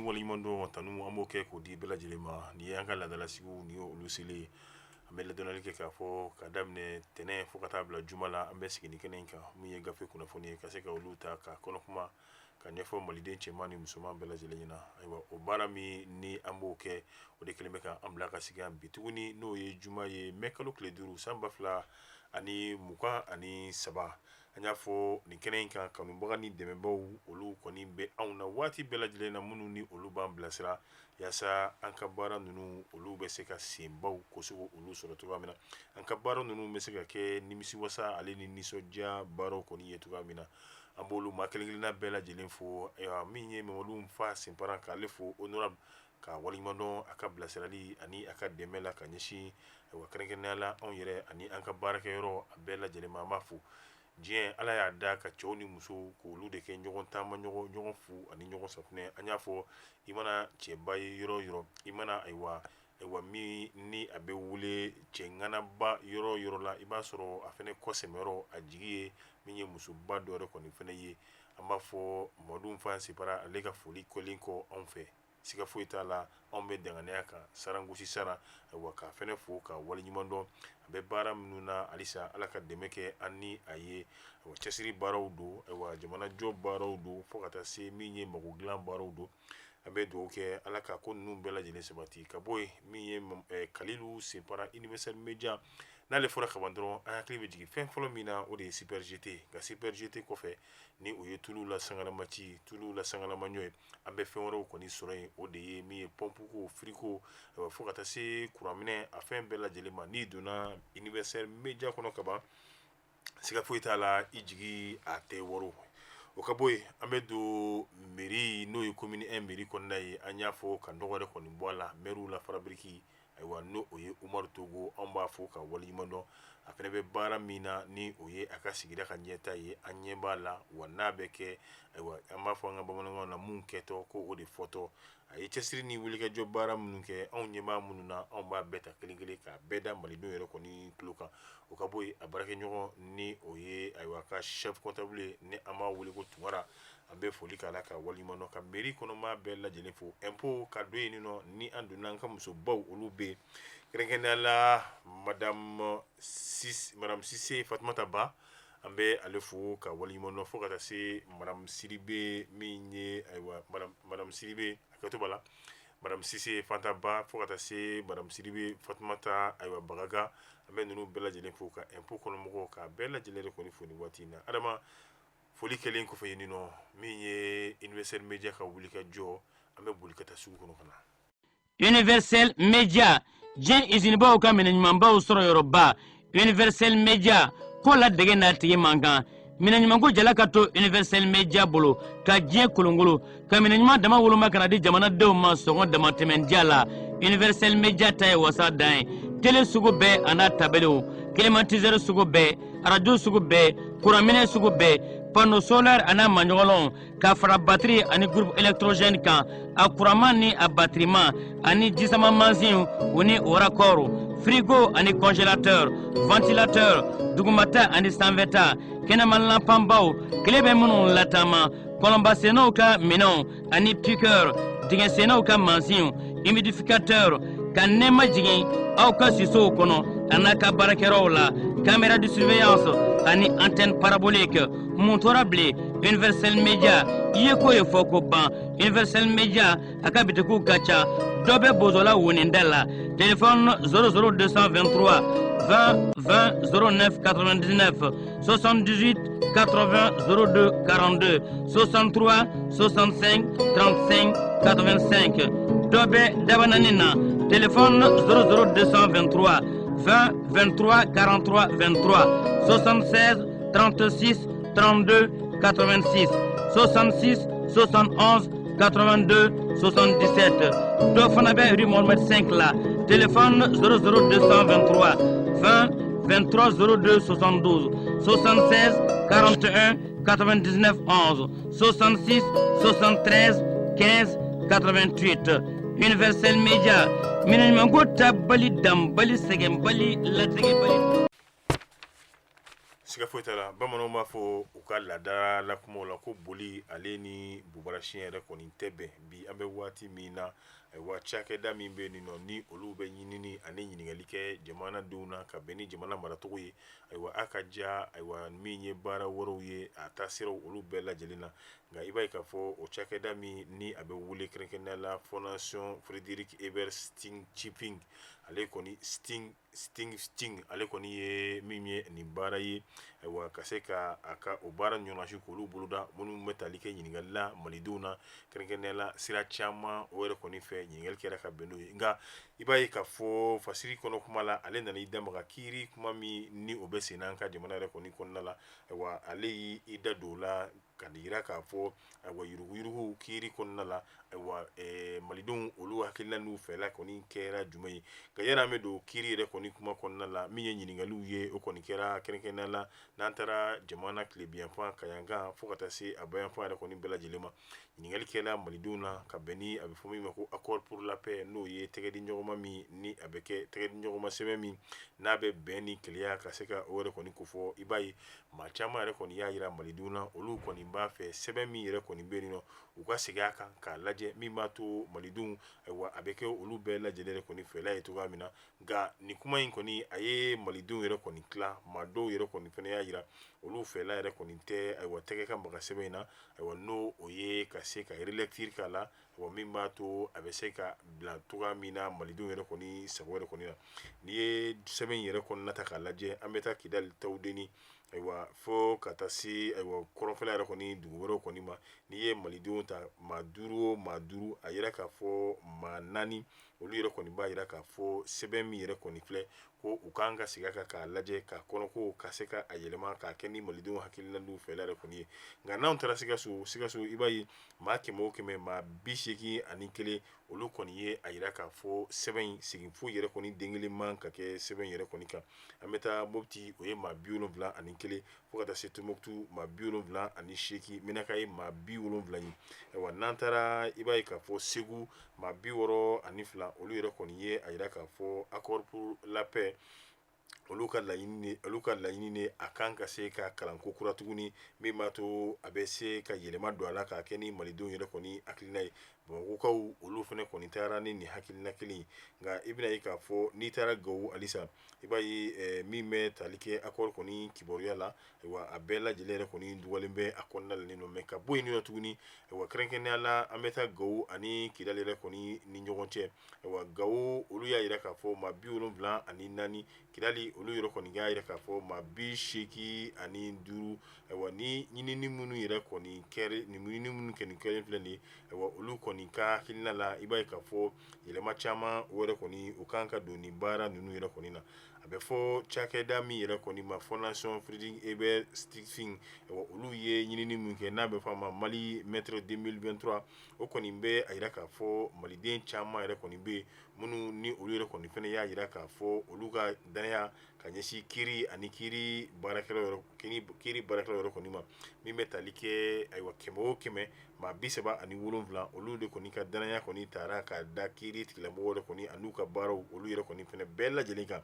waleɲuman dɔn, tanu an b'o kɛ k'o di bɛɛ lajɛlen ma. Nin ye an ka laadalasigiw, nin ye olu selen ye. An bɛ ladɔnniyali kɛ k'a fɔ ka daminɛ tɛnɛn fo ka taa bila juma la, an bɛ sigi ni kɛnɛ in kan, min ye gafe kunnafoni ye, ka se ka olu ta ka kɔnɔkuma ka ɲɛfɔ maliden cɛman ni musoman bɛɛ lajɛlen ɲɛna. Ayiwa, o baara min ni an b'o kɛ, o de kɛlen bɛ ka an bila ka sigi yan bi tuguni, n'o ye juma ye, mɛ kalo tile 5, san 2023. An y'a fɔ nin kɛnɛ in kan, kanubaga ni dɛmɛbaw, olu kɔni bɛ anw na waati bɛɛ lajɛlen na, minnu ni olu b'an bilasira yaasa an ka baara ninnu, olu bɛ se ka senbaw kosɛbɛ olu sɔrɔ cogoya min na, an ka baara ninnu bɛ se ka kɛ nimisiwasa ale ni nisɔndiya baaraw kɔni ye cogoya min na. An b'olu maa kelen-kelenna bɛɛ lajɛlen fo. Ayiwa, min ye Mamadu Fa Senpara, k'ale fo, honorable, ka waleɲuman dɔn a ka bilasirali ani a ka dɛmɛ la ka ɲɛsin, ayiwa, kɛrɛnkɛrɛnnenya la anw yɛrɛ ani an ka baarakɛyɔrɔ a bɛɛ lajɛlen ma. An b'a fo. Diɲɛ, Ala y'a da ka cɛw ni musow k'olu de kɛ ɲɔgɔn taama, ɲɔgɔn fu ani ɲɔgɔn safunɛ. An y'a fɔ, i mana cɛba ye yɔrɔ yɔrɔ, i mana, ayiwa, min ni a bɛ wele cɛ ŋanaba yɔrɔ yɔrɔ la, i b'a sɔrɔ a fana kɔ sɛmɛyɔrɔ, a jigi ye min ye musoba dɔ yɛrɛ kɔni fana ye. An b'a fɔ Mamadu Fa Senpara, ale ka foli kɛlen kɔ anw fɛ, siga foyi t'a la, anw bɛ danganiya kan sarangosi sara. Ayiwa, k'a fɛnɛ fo ka waleɲuman dɔn. A bɛ baara minnu na halisa, Ala ka dɛmɛ kɛ an ni a ye. Ayiwa, cɛsiri baaraw don, ayiwa, jamanajɔ baaraw don, fo ka taa se min ye mago dilan baaraw don. An bɛ dugawu kɛ, Ala ka ko ninnu bɛɛ lajɛlen sabati. Ka bɔ yen, min ye Kalilu Senpara, Universel Media, n'ale fɔra kaban dɔrɔn, an hakili bɛ jigin fɛn fɔlɔ min na, o de ye Super GT. Nka Super GT kɔfɛ, ni o ye tulu la sangalamaci, tulu la sangalamaɲɔ ye, an bɛ fɛn wɛrɛw kɔni sɔrɔ yen. O de ye min ye pɔnpu ko, frigo, fo ka taa se kuranminɛ, a fɛn bɛɛ lajɛlen ma. N'i donna Universel Media kɔnɔ kaban, siga foyi t'a la, i jigi a tɛ waro. O ka bɔ yen, an bɛ don mairie, n'o ye commune 1 mairie kɔnɔna ye. An y'a fɔ ka nɔgɔ yɛrɛ kɔni bɔ a la, maire la fabrique, ayiwa, n'o o ye Umaru Togo, anw b'a fo ka waleɲuman dɔn. A fana bɛ baara min na, ni o ye a ka sigida ka ɲɛta ye, an ɲɛ b'a la. Wa n'a bɛ kɛ, ayiwa, an b'a fɔ an ka bamanankan na, mun kɛtɔ ko o de fɔtɔ. A ye cɛsiri ni wulikajɔ baara minnu kɛ, anw ɲɛ b'a minnu na, anw b'a bɛɛ ta kelen kelen k'a bɛɛ da malidenw yɛrɛ kɔni tulo kan. O ka bɔ yen, a baarakɛɲɔgɔn, ni o ye, ayiwa, ka chef comptable ye, ni an b'a wele ko Tunkara, an bɛ foli k'a la ka waleɲuman dɔn, ka mairie kɔnɔmaa bɛɛ lajɛlen fo. Impôt ka don yen nɔ, ni an donna, an ka musobaw, olu bɛ yen, kɛrɛnkɛrɛnnenya la madame Sise Fatumata Ba, an bɛ ale fo ka waleɲuman dɔn, fo ka taa se madame Sidibe, min ye, ayiwa, madame Sidibe, hakɛto b'a la, madame Sise Fanta Ba, fo ka taa se madame Sidibe Fatumata, ayiwa, Bagaga. An bɛ ninnu bɛɛ lajɛlen fo, ka impôt kɔnɔmɔgɔw ka bɛɛ lajɛlen de kɔni fo nin waati in na. Adama, foli kɛlen kɔfɛ yen nɔ, min ye Universel Media ka wuli ka jɔ, an bɛ boli ka taa sugu kɔnɔ ka na. Universel Media, diɲɛ izinibaw ka minɛ ɲumanbaw sɔrɔ yɔrɔba. Universel Media ko la dɛgɛ n'a tigi man kan. Minɛ ɲumanko jala ka to Universel Media bolo ka diɲɛ kolongolo ka minɛ ɲuman dama woloma ka na di jamanadenw ma sɔngɔ damatɛmɛndiya la. Universel Media ta ye wasa dan ye. Tele sugu bɛɛ a n'a tabelew, climatiseur sugu bɛɛ, arajo sugu bɛɛ, kuranminɛ sugu bɛɛ, panneau solaire a n'a maɲɔgɔnlɔnw, ka fara batiri ani groupe électrogène kan, a kuranman ni a batiriman, ani jisama mansinw u ni o raccord, frigo ani congélateur, ventilateur, dugumata ani sanfɛta, kɛnɛma lanpanbaw, tile bɛ minnu lataama, kɔlɔnbasennaw ka minɛnw ani piqueur, dingɛsennaw ka mansinw, humidificateur, ka nɛɛma jigin aw ka sisow kɔnɔ a n'a ka baarakɛyɔrɔw la, caméra de surveillance ani antenne parabolique. Mun tora bilen? Universel Media, i ye ko ye fɔ ko ban. Universel Media a ka bitikiw ka ca. Dɔ bɛ Bozola woninda la, téléphone 00 223 20 20 09 99, 78 80 02 42, 63 65 35 85. Dɔ bɛ Dabanani na, téléphone 00 223 20 23 43 23, 76 36 32 86, 66 71 82 77. Dɔ fana bɛ rue Mohamed 5 la, téléphone 00 223 20 23 02 72, 76 41 99 11, 66 73 15 88. Universel Media, minɛ ɲumanko tabali, danbali, sɛgɛnbali, latigɛbali. Siga foyi t'a la, bamananw b'a fɔ u ka laada la kumaw la ko boli ale ni bobarasiyɛn yɛrɛ kɔni tɛ bɛn. Bi an bɛ waati min na, ayiwa, cakɛda min bɛ yen nɔ ni olu bɛ ɲinini ani ɲininkali kɛ jamanadenw na ka bɛn ni jamana maracogo ye, ayiwa, a ka ja, ayiwa, min ye baara wɛrɛw ye, a taa siraw olu bɛɛ lajɛlen na. Nka i b'a ye k'a fɔ o cakɛda min ni a bɛ wele kɛrɛnkɛrɛnnenya la Fondation Frédéric Ebert Stichting, ale kɔni Stichting, ale kɔni ye min ye nin baara ye, ayiwa, ka se ka a ka o baara ɲɔnsi k'olu boloda minnu bɛ tali kɛ ɲininkali la malidenw na, kɛrɛnkɛrɛnnenya la sira caman o yɛrɛ kɔni fɛ, ɲininkali kɛra ka bɛn n'o ye. Nka i b'a ye k'a fɔ fasiri kɔnɔ kuma la, ale nana i da maga kiiri kuma min ni o bɛ sen an ka jamana yɛrɛ kɔni kɔnɔna la. Ayiwa, ale y'i da don o la ka jira k'a fɔ, ayiwa, yuruguyurugu kiiri kɔnɔna la, ayiwa, malidenw olu hakilina n'u fɛla kɔni kɛra jumɛn ye. Nka yanni an bɛ don kiiri yɛrɛ kɔni kuma kɔnɔna la, min ye ɲininkaliw ye, o kɔni kɛra kɛrɛnkɛrɛnnenya la n'an taara jamana tilebinyanfan Kayangan fo ka taa se a bayanfan yɛrɛ kɔni bɛɛ lajɛlen ma. Ɲininkali kɛra malidenw na ka bɛn ni a bɛ fɔ min ma ko accord pour la paix, n'o ye tɛgɛdiɲɔgɔnma min ni a bɛ kɛ tɛgɛdiɲɔgɔnma sɛbɛn min n'a bɛ bɛn ni kelenya ka se ka o yɛrɛ kɔni kofɔ. I b'a ye maa caman yɛrɛ kɔni y'a jira malidenw na, olu kɔni b'a fɛ sɛbɛn min yɛrɛ kɔni bɛ yen nɔ, u ka segin a kan k'a lajɛ, min b'a to malidenw, ayiwa, a bɛ kɛ olu bɛɛ lajɛlen yɛrɛ kɔni fɛla ye cogoya min na. Nka nin kuma in kɔni, a ye malidenw yɛrɛ kɔni tila. Maa dɔw yɛrɛ kɔni fana y'a jira olu fɛla yɛrɛ kɔni tɛ, ayiwa, tɛgɛ ka maga sɛbɛn in na, ayiwa, n'o o ye ka se ka relecture k'a la, wa min b'a to a bɛ se ka bila cogoya min na malidenw yɛrɛ kɔni sago yɛrɛ kɔni na. N'i ye sɛbɛn in yɛrɛ kɔnɔna ta k'a lajɛ, an bɛ taa Kidali, Tawudeni, ayiwa, fo ka taa se, ayiwa, kɔrɔnfɛla yɛrɛ kɔni dugu wɛrɛw kɔni ma. N'i ye malidenw ta maa 5 o maa 5, a yira k'a fɔ maa 4 olu yɛrɛ kɔni b'a jira k'a fɔ sɛbɛn min yɛrɛ kɔni filɛ ko u kan ka segin a kan k'a lajɛ, k'a kɔnɔko ka se ka a yɛlɛma k'a kɛ ni malidenw hakilina n'u fɛla yɛrɛ kɔni ye. Nka n'anw taara Sikaso, Sikaso, i b'a ye maa 100 o 100, maa 81 olu kɔni ye a jira k'a fɔ sɛbɛn in segin foyi yɛrɛ kɔni den kelen man ka kɛ sɛbɛn yɛrɛ kɔni kan. An bɛ taa Mopti, o ye maa 71, fo ka taa se Tombouctou, maa 78, Menaka ye maa 70 ye. Ayiwa, n'an taara, i b'a ye k'a fɔ Segu, maa 62 olu yɛrɛ kɔni ye a jira k'a fɔ accord pour la paix, olu ka laɲini de a kan ka se ka kalanko kura tuguni, min b'a to a bɛ se ka yɛlɛma don a la k'a kɛ ni malidenw yɛrɛ kɔni hakilina ye. Bamakɔkaw olu fana kɔni taara ni nin hakilina kelen ye. Nka i bɛna ye k'a fɔ n'i taara Gawo halisa, i b'a ye min bɛ tali kɛ accord kɔni kibaruya la, ayiwa, a bɛɛ lajɛlen yɛrɛ kɔni dugalen bɛ a kɔnɔna la nɔ. Mais ka bɔ yen nɔ tuguni, ayiwa, kɛrɛnkɛrɛnnenya la an bɛ taa Gawo ani Kidali yɛrɛ kɔni ni ɲɔgɔn cɛ. Ayiwa, Gawo olu y'a jira k'a fɔ maa 74, Kidali olu yɛrɛ kɔni y'a jira k'a fɔ maa 85. Ayiwa, ni ɲinini minnu yɛrɛ kɔni kɛra, nin ɲinini minnu kɛ kɛlen filɛ nin ye, ayiwa, olu kɔni ka hakilina la, i b'a ye k'a fɔ yɛlɛma caman o yɛrɛ kɔni o kan ka don nin baara ninnu yɛrɛ kɔni na. A bɛ fɔ cakɛda min yɛrɛ kɔni ma Fondation Frédéric Ebert Stichting, ayiwa, olu ye ɲinini min kɛ n'a bɛ fɔ a ma Mali mètre 2023, o kɔni bɛ a jira k'a fɔ maliden caman yɛrɛ kɔni bɛ yen minnu ni olu yɛrɛ kɔni fana y'a jira k'a fɔ olu ka danaya ka ɲɛsin kiiri ani kiiri baarakɛlaw kiiri baarakɛlaw yɛrɛ kɔni ma, min bɛ tali kɛ, ayiwa, 100 o 100, maa 37 olu de kɔni ka danaya kɔni taara ka da kiiri tigilamɔgɔw yɛrɛ kɔni an'u ka baaraw olu yɛrɛ kɔni fana bɛɛ lajɛlen kan.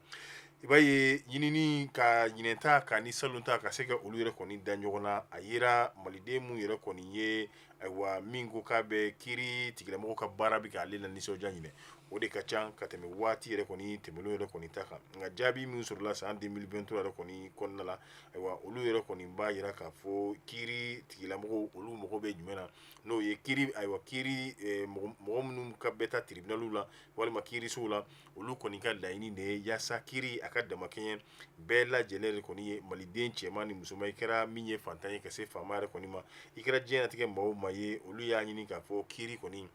I b'a ye ɲinini ka ɲinɛta ka ni salon ta ka se ka olu yɛrɛ kɔni da ɲɔgɔn na, a yera maliden mun yɛrɛ kɔni ye, ayiwa, min ko k'a bɛ kiiri tigilamɔgɔw ka baara bɛ k'ale la nisɔndiya ɲinɛ, o de ka ca ka tɛmɛ waati yɛrɛ kɔni tɛmɛnenw yɛrɛ kɔni ta kan. Nka jaabi min sɔrɔla san 2023 yɛrɛ kɔni kɔnɔna la, ayiwa, olu yɛrɛ kɔni b'a jira k'a fɔ kiiri tigilamɔgɔw olu mago bɛ jumɛn na, n'o ye kiiri, ayiwa, kiiri mɔgɔ minnu ka bɛ taa tribunal la walima kiirisow la, olu kɔni ka laɲini de ye yaasa kiiri a ka damakɛɲɛ bɛɛ lajɛlen yɛrɛ kɔni ye, maliden cɛman ni musoman, i kɛra min ye fantan ye ka se faama yɛrɛ kɔni ma, i kɛra diɲɛlatigɛ maa o maa ye, olu y'a ɲini k'a fɔ kiiri kɔni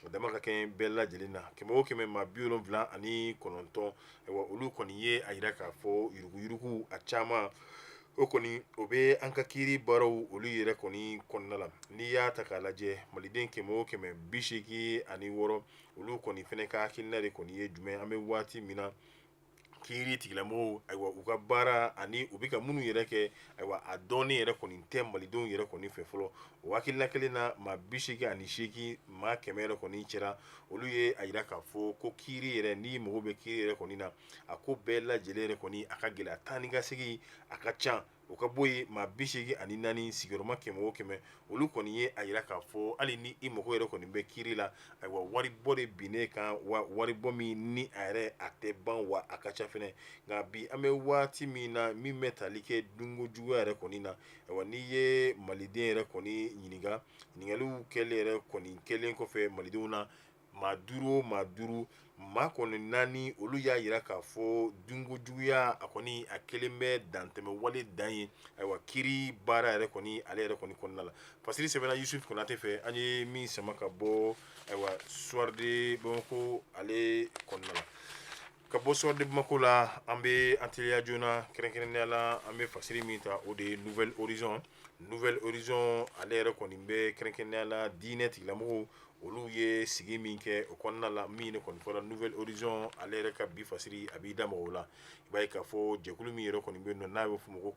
a dama ka kɛ bɛɛ lajɛlen na. 100 o 100, maa 79, ayiwa, olu kɔni ye a jira k'a fɔ yuruguyurugu a caman o kɔni o bɛ an ka kiiri baaraw olu yɛrɛ kɔni kɔnɔna la. N'i y'a ta k'a lajɛ, maliden 100 o 100, 86 olu kɔni fana ka hakilina de kɔni ye jumɛn an bɛ waati min na kiiri tigilamɔgɔw, ayiwa, u ka baara ani u bɛ ka minnu yɛrɛ kɛ, ayiwa, a dɔɔnin yɛrɛ kɔni tɛ malidenw yɛrɛ kɔni fɛ fɔlɔ. O hakilina kelen na, maa 88, maa 100 yɛrɛ kɔni cɛra, olu ye a jira k'a fɔ ko kiiri yɛrɛ, n'i mago bɛ kiiri yɛrɛ kɔni na, a ko bɛɛ lajɛlen yɛrɛ kɔni a ka gɛlɛya, taa ni ka segin a ka ca. O ka bɔ yen, maa 84 sigiyɔrɔma 100 o 100, olu kɔni ye a yira k'a fɔ hali ni i mago yɛrɛ kɔni bɛ kiiri la, ayiwa, wari bɔ de binnen kan, wa wari bɔ min ni a yɛrɛ a tɛ ban, wa a ka ca fɛnɛ. Nka bi an bɛ waati min na, min bɛ tali kɛ dunko juguya yɛrɛ kɔni na, ayiwa, n'i ye maliden yɛrɛ kɔni ɲininka, ɲininkaliw kɛlen yɛrɛ kɔni kɛlen kɔfɛ malidenw na, maa duuru o maa duuru, maa kɔni naani, olu y'a yira k'a fɔ dunko juguya a kɔni a kelen bɛ dantɛmɛ wale dan ye, ayiwa, kiiri baara yɛrɛ kɔni ale yɛrɛ kɔni kɔnɔna la. Fasiri sɛbɛnna Yusuf Konate fɛ, an ye min sama ka bɔ, ayiwa, Soir de Bamako ale kɔnɔna la. Ka bɔ Soir de Bamako la, an bɛ an teliya joona. Kɛrɛnkɛrɛnnenya la, an bɛ fasiri min ta, o de ye Nouvel Horizon. Nouvel Horizon ale yɛrɛ kɔni bɛ kɛrɛnkɛrɛnnenya la diinɛ tigilamɔgɔw, olu ye sigi min kɛ o kɔnɔna la, min de kɔni fɔra. Nouvel Horizon ale yɛrɛ ka bi fasiri a b'i da mɔgɔw la. I b'a ye k'a fɔ jɛkulu min yɛrɛ kɔni bɛ yen nɔ, n'a bɛ f'o ma ko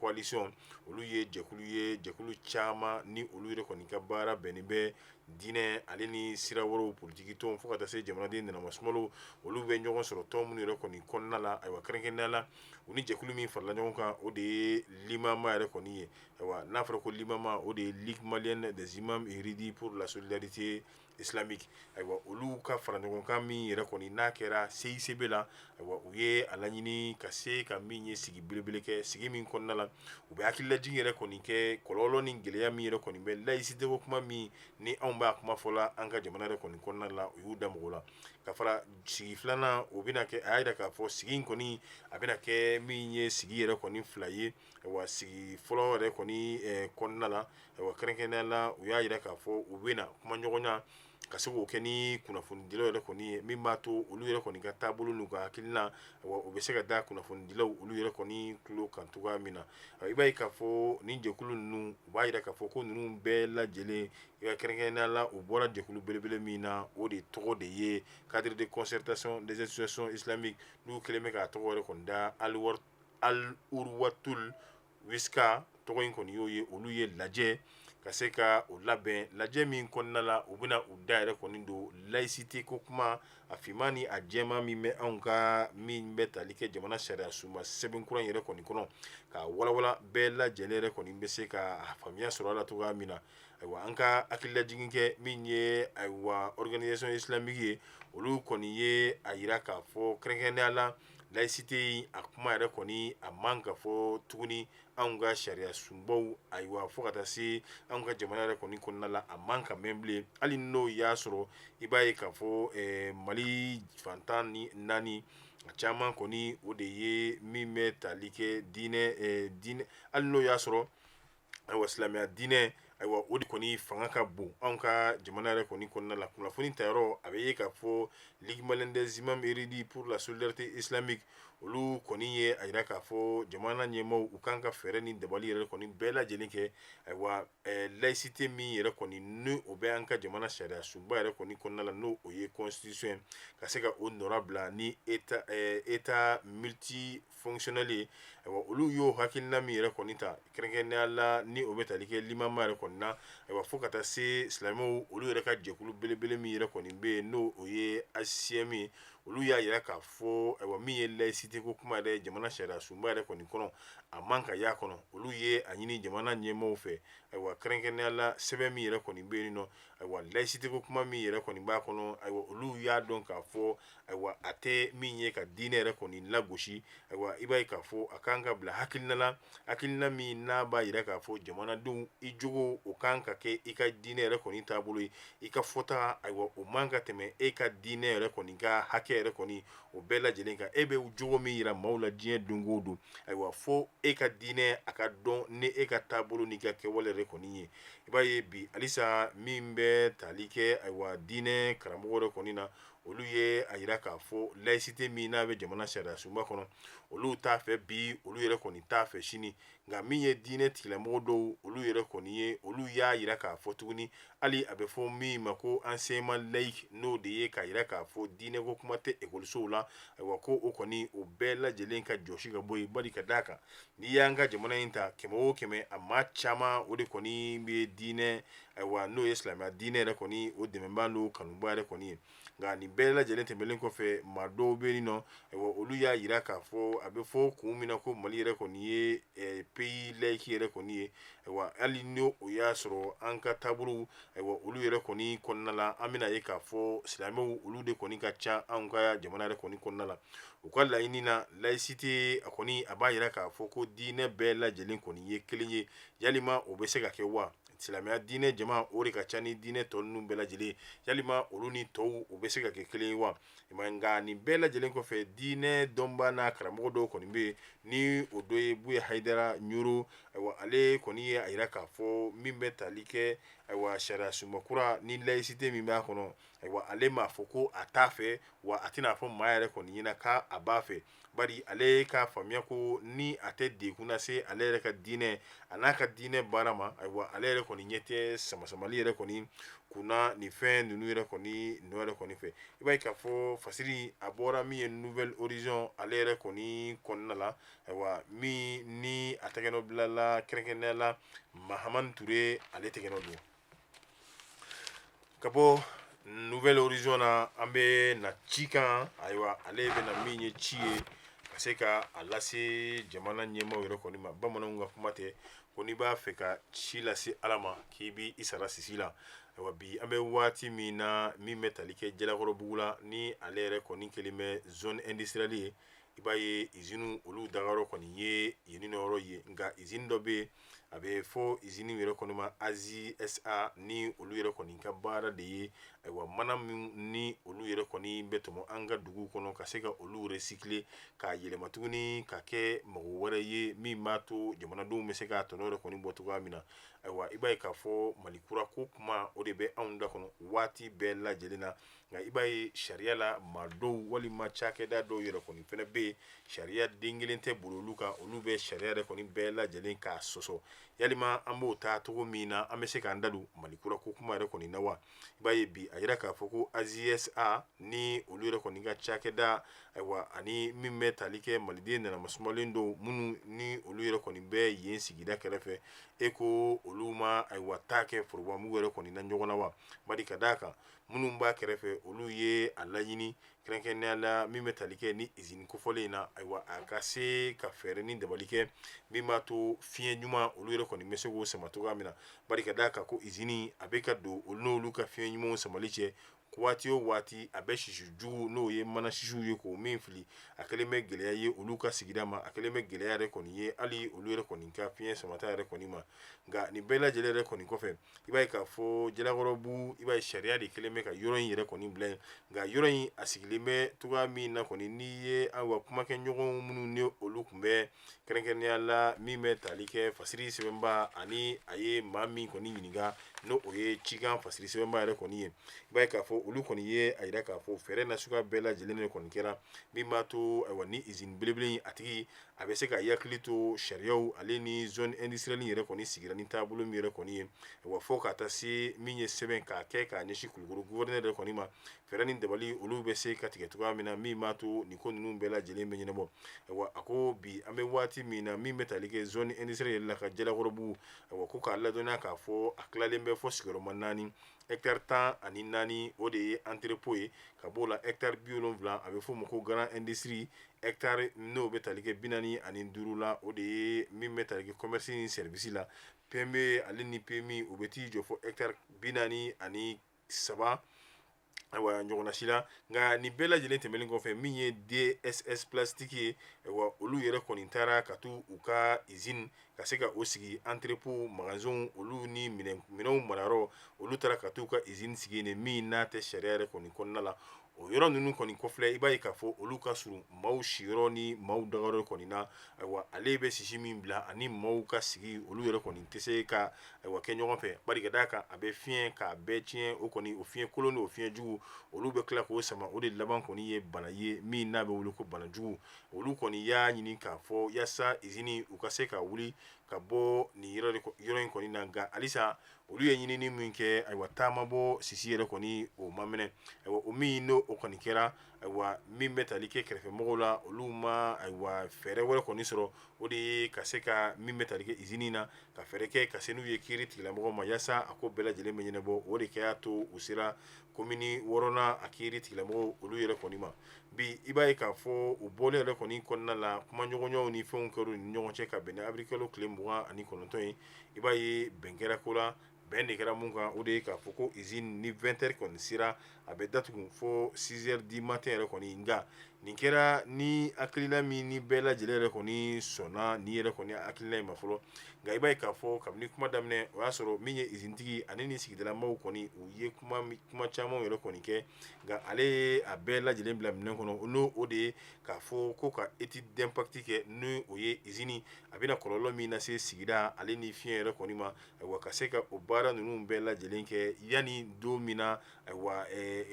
coalition, olu ye jɛkulu ye, jɛkulu caman ni olu yɛrɛ kɔni ka baara bɛnnen bɛ diinɛ ale ni sira wɛrɛw, politiki tɔn, fo ka taa se jamanaden nanamasumalo, olu bɛ ɲɔgɔn sɔrɔ tɔn minnu yɛrɛ kɔni kɔnɔna la. Ayiwa, kɛrɛnkɛrɛnnenya la, u ni jɛkulu min farala ɲɔgɔn kan, o de ye Limama yɛrɛ kɔni ye. Ayiwa, n'a fɔra ko Limama, o de ye Ligue malienne des imams érudits pour la solidarité islamique. Ayiwa, olu ka fara ɲɔgɔn kan min yɛrɛ kɔni n'a kɛra CICB la, ayiwa, u ye a laɲini ka se ka min ye sigi belebele kɛ, sigi min kɔnɔna la u bɛ hakililajigin yɛrɛ kɔni kɛ kɔlɔlɔ ni gɛlɛya min yɛrɛ kɔni bɛ laïcité ko kuma min ni anw b'a kuma fɔ la an ka jamana yɛrɛ kɔni kɔnɔna la. U y'u da mɔgɔw la ka fara sigi filanan, o bɛna kɛ. A y'a jira k'a fɔ sigi in kɔni a bɛna kɛ min ye sigi yɛrɛ kɔni fila ye. Ayiwa, sigi fɔlɔ yɛrɛ kɔni kɔnɔna la, ayiwa, kɛrɛnkɛrɛnnenya la, u y'a jira k'a fɔ u bɛna kuma ɲɔgɔnya ka se k'o kɛ ni kunnafonidilaw yɛrɛ kɔni ye, min b'a to olu yɛrɛ kɔni ka taabolo n'u ka hakilina, ayiwa, u bɛ se ka da kunnafonidilaw olu yɛrɛ kɔni tulo kan cogoya min na. I b'a ye k'a fɔ nin jɛkulu ninnu, u b'a jira k'a fɔ ko ninnu bɛɛ lajɛlen, i ka kɛrɛnkɛrɛnnenya la, u bɔra jɛkulu belebele min na, o de tɔgɔ de ye cadre de concertation des associations islamiques, n'u kɛlen bɛ k'a tɔgɔ yɛrɛ kɔni da Al Urwatul Wuska. Tɔgɔ in kɔni y'o ye. Olu ye lajɛ ka se ka o labɛn, lajɛ min kɔnɔna la u bɛna u da yɛrɛ kɔni don laïcité ko kuma a finman ni a jɛman min bɛ anw ka min bɛ tali kɛ jamana sariya sunba sɛbɛn kura in yɛrɛ kɔni kɔnɔ, ka walawala bɛɛ lajɛlen yɛrɛ kɔni bɛ se ka faamuya sɔrɔ a la cogoya min na. Ayiwa, an ka hakililajigin kɛ min ye, ayiwa, organisation islamique ye, olu kɔni ye a yira k'a fɔ kɛrɛnkɛrɛnnenya la laïcité a kuma yɛrɛ kɔni a man ka fɔ tuguni anw ka sariya sunbaw, ayiwa, fo ka taa se anw ka jamana yɛrɛ kɔni kɔnɔna la, a man ka mɛn bilen. Hali n'o y'a sɔrɔ i b'a ye k'a fɔ Mali fan 14, a caman kɔni o de ye min bɛ tali kɛ diinɛ, hali n'o y'a sɔrɔ, ayiwa, silamɛya diinɛ, ayiwa, o de kɔni fanga ka bon anw ka jamana yɛrɛ kɔni kɔnɔna la. Kunnafoni tayɔrɔ a bɛ ye k'a fɔ Ligue malienne des imams érudits pour la solidarité islamique, olu kɔni ye a yira k'a fɔ jamana ɲɛmaaw, u kan ka fɛɛrɛ ni dabali yɛrɛ kɔni bɛɛ lajɛlen kɛ, ayiwa, laïcité min yɛrɛ kɔni ni o bɛ an ka jamana sariya sunba yɛrɛ kɔni kɔnɔna la, n'o o ye constitution ye, ka se ka o nɔrabila ni état multifonctionnel ye. Ayiwa, olu y'o hakilina min yɛrɛ kɔni ta kɛrɛnkɛrɛnnenya la, ni o bɛ tali kɛ Limama yɛrɛ kɔni na, ayiwa, fo ka taa se silamɛw olu yɛrɛ ka jɛkulu belebele min yɛrɛ kɔni bɛ yen, n'o o ye ACM ye, olu y'a yira k'a fɔ, ayiwa, min ye laïcité ko kuma yɛrɛ jamana sariya sunba yɛrɛ kɔni kɔnɔ, a man ka y'a kɔnɔ. Olu ye a ɲini jamana ɲɛmaaw fɛ, ayiwa, kɛrɛnkɛrɛnnenya la sɛbɛn min yɛrɛ kɔni bɛ yen nɔ, ayiwa, laïcité ko kuma min yɛrɛ kɔni b'a kɔnɔ, ayiwa, olu y'a dɔn k'a fɔ, ayiwa, a tɛ min ye ka diinɛ yɛrɛ kɔni lagosi. Ayiwa, i b'a ye k'a fɔ a kan ka bila hakilina la, hakilina min n'a b'a yira k'a fɔ jamanadenw, i jogo o kan ka kɛ i ka diinɛ yɛrɛ kɔni taabolo ye, i ka fɔta, ayiwa, o man ka tɛmɛ e ka diinɛ yɛrɛ kɔni ka hakɛ yɛrɛ kɔni o bɛɛ lajɛlen kan. E bɛ jogo min yira maaw la diɲɛ don o don, ayiwa, fo e ka diinɛ a ka dɔn ni e ka taabolo n'i ka kɛwale yɛrɛ kɔni ye. I b'a ye bi halisa min bɛ tali kɛ, ayiwa, diinɛ karamɔgɔ yɛrɛ kɔni na, olu ye a yira k'a fɔ laïcité min n'a bɛ jamana sariya sunba kɔnɔ, olu t'a fɛ bi, olu yɛrɛ kɔni t'a fɛ sini. Nka min ye diinɛ tigilamɔgɔ dɔw olu yɛrɛ kɔni ye, olu y'a yira k'a fɔ tuguni, hali a bɛ fɔ min ma ko enseignement laïque, n'o de ye k'a yira k'a fɔ diinɛ ko kuma tɛ ekɔlisow la, ayiwa, ko o kɔni o bɛɛ lajɛlen ka jɔsi ka bɔ yen. Bari ka d'a kan, n'i y'an ka jamana in ta, 100 o 100, a maa caman o de kɔni bɛ diinɛ, ayiwa, n'o ye silamɛya diinɛ yɛrɛ kɔni o dɛmɛbaa n'o kanuba yɛrɛ kɔni ye. Nka nin bɛɛ lajɛlen tɛmɛnen kɔfɛ, maa dɔw bɛ yen nɔ, ayiwa, olu y'a jira k'a fɔ a bɛ fɔ kun min na ko Mali yɛrɛ kɔni ye pays laïque yɛrɛ kɔni ye. Ayiwa, hali ni o y'a sɔrɔ an ka taabolo, ayiwa, olu yɛrɛ kɔni kɔnɔna la, an bɛna ye k'a fɔ silamɛw olu de kɔni ka ca anw ka jamana yɛrɛ kɔni kɔnɔna la. U ka laɲini na, laïcité a kɔni a b'a jira k'a fɔ ko diinɛ bɛɛ lajɛlen kɔni ye kelen ye. Yalima o bɛ se ka kɛ wa? Silamɛya diinɛ jama o de ka ca ni diinɛ tɔ ninnu bɛɛ lajɛlen. Yalima olu ni tɔw o bɛ se ka kɛ kelen ye wa? Nka nin bɛɛ lajɛlen kɔfɛ, diinɛ dɔnbaa n'a karamɔgɔ dɔw kɔni bɛ yen, ni o dɔ ye Buye Hayidara Ɲoro. Ayiwa, ale kɔni ye a jira k'a fɔ min bɛ tali kɛ, ayiwa, sariya sunba kura ni laïcité min b'a kɔnɔ, ayiwa, ale m'a fɔ ko a t'a fɛ, wa a tɛna fɔ maa yɛrɛ kɔni ɲɛna k'a b'a fɛ, bari ale ka faamuya ko ni a tɛ degun lase ale yɛrɛ ka diinɛ a n'a ka diinɛ baara ma, ayiwa, ale yɛrɛ kɔni ɲɛ tɛ samasamali yɛrɛ kɔni kunna nin fɛn ninnu yɛrɛ kɔni nɔ yɛrɛ kɔni fɛ. I b'a ye k'a fɔ fasiri a bɔra min ye Nouvel Horizon ale yɛrɛ kɔni kɔnɔna la, ayiwa, min ni a tɛgɛnɔ bilala kɛrɛnkɛrɛnnenya la Mahamani Ture ale tɛgɛnɔ don. Ka bɔ Nouvel Horizon na, an bɛ na Cikan. Ayiwa, ale bɛna min ye ci ye ka se ka a lase jamana ɲɛmaaw yɛrɛ kɔni ma. Bamananw ka kuma tɛ ko n'i b'a fɛ ka ci lase Ala ma, k'i b'i sara sisi la. Ayiwa, bi an bɛ waati min na, min bɛ tali kɛ Jalakɔrɔbugu la, ni ale yɛrɛ kɔni kɛlen bɛ zone industrielle ye, i b'a ye iziniw olu dagayɔrɔ kɔni ye yen yɔrɔ ye. Nka izini dɔ bɛ yen, a bɛ fɔ izini yɛrɛ kɔni ma Azi SA, ni olu yɛrɛ kɔni ka baara de ye, ayiwa, mana min ni olu yɛrɛ kɔni bɛ tɔmɔ an ka dugu kɔnɔ, ka se ka olu recycler k'a yɛlɛma tuguni ka kɛ mago wɛrɛ ye min b'a to jamanadenw bɛ se k'a tɔnɔ yɛrɛ kɔni bɔ cogoya min na. Ayiwa, i b'a ye k'a fɔ Mali kura ko kuma o de bɛ anw da kɔnɔ waati bɛɛ lajɛlen na. Nka i b'a ye sariya la, maa dɔw walima cakɛda dɔw yɛrɛ kɔni fana bɛ yen, sariya den kelen tɛ bolo olu kan, olu bɛ sariya yɛrɛ kɔni bɛɛ lajɛlen k'a sɔsɔ. Yalima an b'o ta cogo min na, an bɛ se k'an da don Mali kura ko kuma yɛrɛ kɔni na wa? I b'a ye bi a yira k'a fɔ ko Azi SA ni olu yɛrɛ kɔni ka cakɛda, ayiwa, ani min bɛ tali kɛ maliden nanamasumalen dɔw minnu ni olu yɛrɛ kɔni bɛ yen sigida kɛrɛfɛ, e ko olu ma, ayiwa, taa kɛ forobamugu yɛrɛ kɔni na ɲɔgɔn na wa? Bari ka d'a kan, minnu b'a kɛrɛfɛ, olu ye a laɲini kɛrɛnkɛrɛnnenya la min bɛ tali kɛ ni izini kofɔlen in na, ayiwa, a ka se ka fɛɛrɛ ni dabali kɛ min b'a to fiɲɛ ɲuman olu yɛrɛ kɔni bɛ se k'o sama cogoya min na. Bari ka d'a kan ko izini a bɛ ka don olu n'olu ka fiɲɛ ɲumanw samali cɛ waati o waati, a bɛ sisi jugu, n'o ye mana sisiw ye, k'o min fili, a kɛlen bɛ gɛlɛya ye olu ka sigida ma, a kɛlen bɛ gɛlɛya yɛrɛ kɔni ye hali olu yɛrɛ kɔni ka fiɲɛ samata yɛrɛ kɔni ma. Nka nin bɛɛ lajɛlen yɛrɛ kɔni kɔfɛ, i b'a ye k'a fɔ Jalakɔrɔbugu, i b'a ye sariya de kɛlen bɛ ka yɔrɔ in yɛrɛ kɔni bila yen. Nka yɔrɔ in a sigilen bɛ cogoya min na kɔni, n'i ye ayiwa kumakɛɲɔgɔn minnu ni olu tun bɛ kɛrɛnkɛrɛnnenya la min bɛ tali kɛ fasiri sɛbɛnba ani a ye maa min kɔni ɲininka, n'o o ye Cikan fasiri sɛbɛnba yɛrɛ kɔni ye, i b'a ye k'a fɔ olu kɔni ye a yira k'a fɔ fɛɛrɛ nasuguya bɛɛ lajɛlen de kɔni kɛra min b'a to, ayiwa, ni izini belebele in a tigi a bɛ se ka hakili to sariyaw ale ni zone industrielle yɛrɛ kɔni sigira ni taabolo min yɛrɛ kɔni ye. Wa fo ka taa se min ye sɛbɛn k'a kɛ k'a ɲɛsin Kulukɔrɔ gouverneur yɛrɛ kɔni ma, fɛɛrɛ ni dabali olu bɛ se ka tigɛ cogoya min na min b'a to nin ko ninnu bɛɛ lajɛlen bɛ ɲɛnabɔ. Wa a ko bi an bɛ waati min na, min bɛ tali kɛ zone industrielle yɛrɛ la ka Jalakɔrɔbugu, wa ko k'a ladɔnniya k'a fɔ a tilalen bɛ fɔ sigiyɔrɔma naani. Hectare 14, o de ye entrepôt ye. Ka b'o la, hectare 70, a bɛ f'o ma ko grande industrie. Hectare n'o bɛ tali kɛ 45 la, o de ye min bɛ tali kɛ commerce ni service la. PME ale ni PMI, o bɛ t'i jɔ fɔ hectare 43, ayiwa, ɲɔgɔnna si la. Nka nin bɛɛ lajɛlen tɛmɛnen kɔfɛ, min ye DSS plastique ye, ayiwa, olu yɛrɛ kɔni taara ka t'u ka usine ka se ka o sigi, entrepôt, magasinw olu ni minɛnw marayɔrɔ, olu taara ka t'u ka usine sigi yen min n'a tɛ sariya yɛrɛ kɔni kɔnɔna la. O yɔrɔ ninnu kɔni kɔfilɛ, i b'a ye k'a fɔ olu ka surun maaw siyɔrɔ ni maaw dagayɔrɔ kɔni na. Ayiwa, ale bɛ sisi min bila ani maaw ka sigi, olu yɛrɛ kɔni tɛ se ka, ayiwa, kɛ ɲɔgɔn fɛ, bari ka d'a kan a bɛ fiɲɛ k'a bɛɛ tiɲɛ. O kɔni, o fiɲɛ kolon n'o fiɲɛ jugu, olu bɛ tila k'o sama, o de laban kɔni ye bana ye min n'a bɛ wele ko bana jugu. Olu kɔni y'a ɲini k'a fɔ yaasa izini u ka se ka wuli. ka bɔ nin yɔrɔ in kɔni na. Nka halisa olu ye ɲinini min kɛ, ayiwa, taama bɔ sisi yɛrɛ kɔni o ma minɛ. Ayiwa, o min n'o o kɔni kɛra, ayiwa, min bɛ tali kɛ kɛrɛfɛmɔgɔw la, olu ma, ayiwa, fɛɛrɛ wɛrɛ kɔni sɔrɔ, o de ye ka se ka min bɛ tali kɛ izini na, ka fɛɛrɛ kɛ ka se n'u ye kiiri tigilamɔgɔw ma, yaasa a ko bɛɛ lajɛlen bɛ ɲɛnabɔ. O de kɛ y'a to u sera komini wɔɔrɔnan a kiiri tigilamɔgɔw olu yɛrɛ kɔni ma. Bi i b'a ye k'a fɔ u bɔlen yɛrɛ kɔni kɔnɔna la, kumaɲɔgɔnyaw ni fɛnw kɛra ni ɲɔgɔn cɛ ka bɛn ni awirikalo tile 29 ye. I b'a ye bɛn kɛra ko la. Bɛn de kɛra mun kan? O de ye k'a fɔ ko izini ni 20 heures kɔni sera, a bɛ datugu fo 6 heures du matin yɛrɛ kɔni. Nka nin kɛra ni hakilina min ni bɛɛ lajɛlen yɛrɛ kɔni sɔnna nin yɛrɛ kɔni hakilina in ma fɔlɔ. Nka i b'a ye k'a fɔ kabini kuma daminɛ, o y'a sɔrɔ min ye izinitigi ani ni sigidalamaw kɔni, u ye kuma caman yɛrɛ kɔni kɛ. Nka ale ye a bɛɛ lajɛlen bila minɛn kɔnɔ, n'o o de ye k'a fɔ ko ka étude d'impact kɛ, ni o ye izini a bɛna kɔlɔlɔ min lase sigida ale ni fiɲɛ yɛrɛ kɔni ma. Ayiwa, ka se ka o baara ninnu bɛɛ lajɛlen kɛ yanni don min na, ayiwa,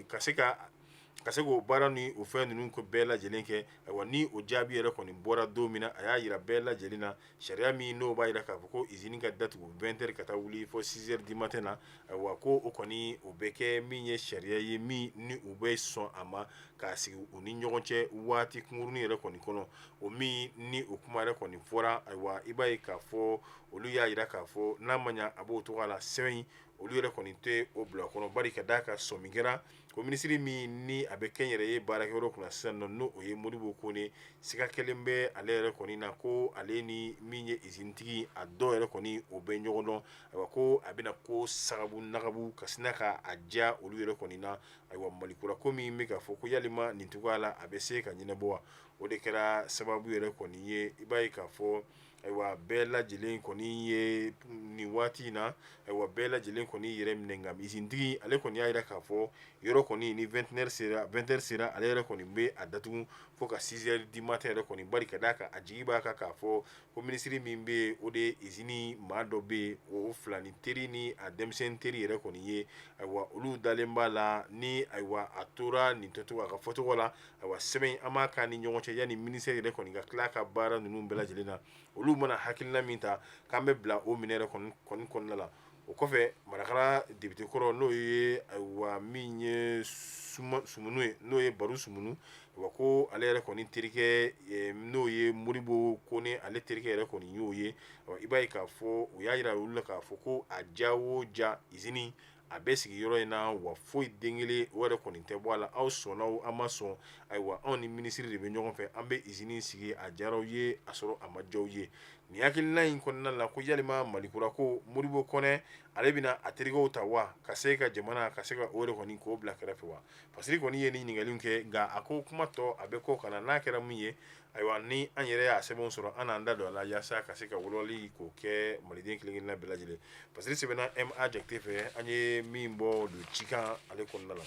ka se k'o baara ni o fɛn ninnu ko bɛɛ lajɛlen kɛ. Ayiwa, ni o jaabi yɛrɛ kɔni bɔra don min na, a y'a jira bɛɛ lajɛlen na sariya min n'o b'a jira k'a fɔ ko izini ka datugu 20 heures ka taa wuli fo 6 heures du matin na, ayiwa, ko o kɔni o bɛ kɛ min ye sariya ye min ni u bɛ sɔn a ma k'a sigi u ni ɲɔgɔn cɛ waati kunkurunin yɛrɛ kɔni kɔnɔ. O min ni o kuma yɛrɛ kɔni fɔra, ayiwa, i b'a ye k'a fɔ olu y'a jira k'a fɔ n'a ma ɲa a b'o cogoya la, sɛbɛn in olu yɛrɛ kɔni tɛ o bila kɔnɔ, bari ka d'a kan sɔmi kɛra ko minisiri min ni a bɛ kɛnyɛrɛye baarakɛyɔrɔ kunna sisan nɔ, n'o o ye Modibo Kone, siga kɛlen bɛ ale yɛrɛ kɔni na ko ale ni min ye izinitigi a dɔw yɛrɛ kɔni o bɛ ɲɔgɔn dɔn. Ayiwa, ko a bɛna ko sagabu nagabu ka sina ka a diya olu yɛrɛ kɔni na. Ayiwa, Malikura ko min bɛ k'a fɔ ko yalima nin cogoya la a bɛ se ka ɲɛnabɔ wa? O de kɛra sababu yɛrɛ kɔni ye. I b'a ye k'a fɔ, ayiwa, bɛɛ lajɛlen kɔni ye nin waati in na, ayiwa, bɛɛ lajɛlen kɔni yɛrɛ minɛ. Nka izinitigi ale kɔni y'a jira k'a fɔ yɔrɔ kɔni ni 21 sera, 20 sera, ale yɛrɛ kɔni bɛ a datugu fo ka 6 heures du matin yɛrɛ kɔni, bari ka d'a kan a jigi b'a kan k'a fɔ ko minisiri min bɛ yen, o de ye izini maa dɔ bɛ yen, o filani teri ni a denmisɛn teri yɛrɛ kɔni ye. Ayiwa, olu dalen b'a la ni, ayiwa, a tora nin tɔcogo a ka fɔcogo la. Ayiwa, sɛbɛn an b'a kan ni ɲɔgɔn cɛ yanni ministère yɛrɛ kɔni ka tila ka baara ninnu bɛɛ lajɛlen na, olu mana hakilina min ta k'an bɛ bila o minɛ yɛrɛ kɔni kɔnɔna la. O kɔfɛ, Marakala député kɔrɔ, n'o ye, ayiwa, min ye Sumunu ye, n'o ye Baro Sumunu, wa ko ale yɛrɛ kɔni terikɛ, n'o ye Modibo Kone, ale terikɛ yɛrɛ kɔni y'o ye. I b'a ye k'a fɔ u y'a jira olu la k'a fɔ ko a ja o ja, izini a bɛ sigi yɔrɔ in na, wa foyi den kelen o yɛrɛ kɔni tɛ bɔ a la. Aw sɔnna, aw ma sɔn, ayiwa, anw ni minisiri de bɛ ɲɔgɔn fɛ, an bɛ izini sigi, a diyara aw ye, a sɔrɔ a ma diya aw ye. Nin hakilina in kɔnɔna la, ko yalima Malikura ko Modibo Kɔnɛ ale bɛna a terikɛw ta wa, ka se ka jamana ka se ka o yɛrɛ kɔni k'o bila kɛrɛfɛ wa? Fasiri kɔni ye nin ɲininkali kɛ, nka a ko kuma tɔ a bɛ kɔ ka na n'a kɛra min ye. Ayiwa, ni an yɛrɛ y'a sɛbɛnw sɔrɔ, an n'an da don a la yaasa ka se ka walawalali k'o kɛ maliden kelen-kelenna bɛɛ lajɛlen. Fasiri sɛbɛnna ma Jakite fɛ, an ye min bɔ don Cikan ale kɔnɔna la.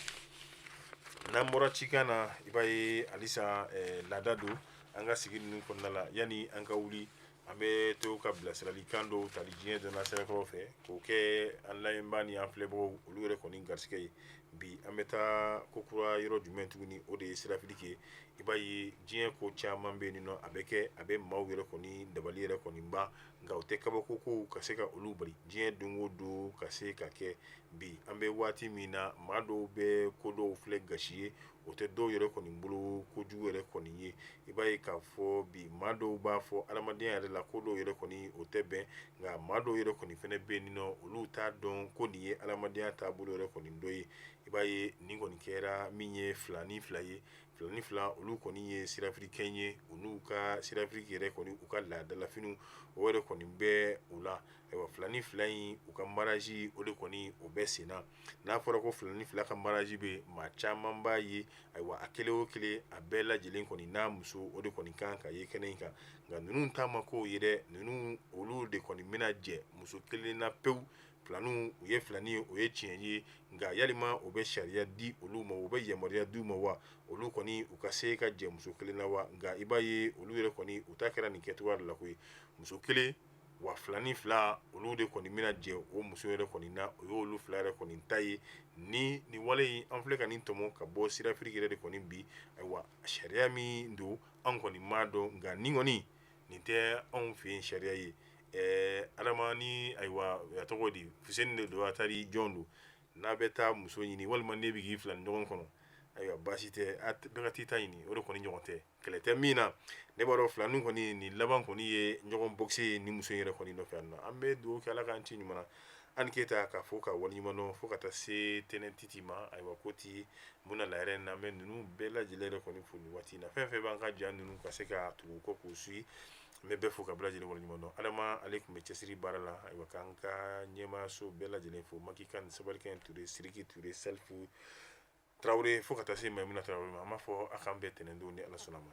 N'an bɔra Cikan na, i b'a ye halisa laada don an ka sigi ninnu kɔnɔna la. Yanni an ka wuli, an bɛ to ka bilasiralikan dɔw tali diɲɛ donna sɛbɛnkɔrɔ fɛ k'o kɛ an lamɛnbaa ni an filɛbagaw olu yɛrɛ kɔni garisɛgɛ ye. Bi an bɛ taa ko kura yɔrɔ jumɛn tuguni? O de ye sirafiliki ye. I b'a ye diɲɛ ko caman bɛ yen nɔ, a bɛ kɛ, a bɛ maaw yɛrɛ kɔni dabali yɛrɛ kɔni ban, nka o tɛ kabako ko ka se ka olu bali diɲɛ don o don ka se ka kɛ. Bi an bɛ waati min na, maa dɔw bɛ ko dɔw filɛ gasi ye, o tɛ dɔw yɛrɛ kɔni bolo kojugu yɛrɛ kɔni ye. I b'a ye k'a fɔ bi maa dɔw b'a fɔ adamadenya yɛrɛ la ko dɔw yɛrɛ kɔni o tɛ bɛn, nka maa dɔw yɛrɛ kɔni fɛnɛ bɛ yen nɔ, olu t'a dɔn ko nin ye adamadenya taabolo yɛrɛ kɔni dɔ ye. I b'a ye nin kɔni kɛra min ye fila ni fila ye, fila ni fila, olu kɔni ye sirafirikɛn ye. U n'u ka sirafiriki yɛrɛ kɔni, u ka laadalafiniw o yɛrɛ kɔni bɛ u la. Ayiwa, fila ni fila in, u ka mariage o de kɔni o bɛ sen na. N'a fɔra ko fila ni fila ka mariage bɛ, maa caman b'a ye. Ayiwa, a kelen o kelen, a bɛɛ lajɛlen kɔni n'a muso, o de kɔni kan ka ye kɛnɛ in kan. Nka ninnu ta ma k'o ye dɛ. Ninnu olu de kɔni bɛna jɛ muso kelen na pewu. Filaniw, u ye filani ye, o ye tiɲɛ ye, nka yalima o bɛ sariya di olu ma, o bɛ yamaruya di u ma wa, olu kɔni u ka se ka jɛ muso kelen na wa? Nka i b'a ye olu yɛrɛ kɔni u ta kɛra nin kɛcogoya de la koyi, muso kelen wa filani fila, olu de kɔni bɛna jɛ o muso yɛrɛ kɔni na. O y'olu fila yɛrɛ kɔni ta ye. Ni nin wale in, an filɛ ka nin tɔmɔ ka bɔ sirafiriki yɛrɛ de kɔni bi. Ayiwa, sariya min don, an kɔni m'a dɔn, nka nin kɔni nin tɛ anw fɛ yen sariya ye. Adama ni ayiwa a tɔgɔ di Fuseni de don, a taara jɔn don n'a bɛ taa muso ɲini walima ne bɛ k'i fila ni ɲɔgɔn kɔnɔ. Ayiwa, baasi tɛ, bɛɛ ka t'i ta ɲini, o de kɔni ɲɔgɔn tɛ, kɛlɛ tɛ min na. Ne b'a dɔn filanin kɔni nin laban kɔni ye ɲɔgɔn bɔkise ye ni muso in yɛrɛ kɔni nɔfɛ yan nɔ. An bɛ dugawu kɛ Ala k'an ci ɲuman na. Ani Keyita ka fo ka waleɲuman dɔn fo ka taa se tɛnɛn titi ma. Ayiwa, ko ti mun na la yɛrɛ na, an bɛ ninnu bɛɛ lajɛlen yɛrɛ kɔni fo nin waati in na. Fɛn fɛn b'an ka ja ninnu ka se ka tugu kɔ k'u suit, n bɛ bɛɛ fo ka bɛɛ lajɛlen waleɲuman dɔn. Adama ale tun bɛ cɛsiri baara la. Ayiwa, k'an ka ɲɛmaaso bɛɛ lajɛlen fo, Maki Kan, Sabarikɛn Ture, Siriki Ture, Salifu Tarawele, fo ka taa se Maimuna Tarawele ma. An b'a fɔ a k'an bɛn tɛnɛndon ni Ala sɔnna ma.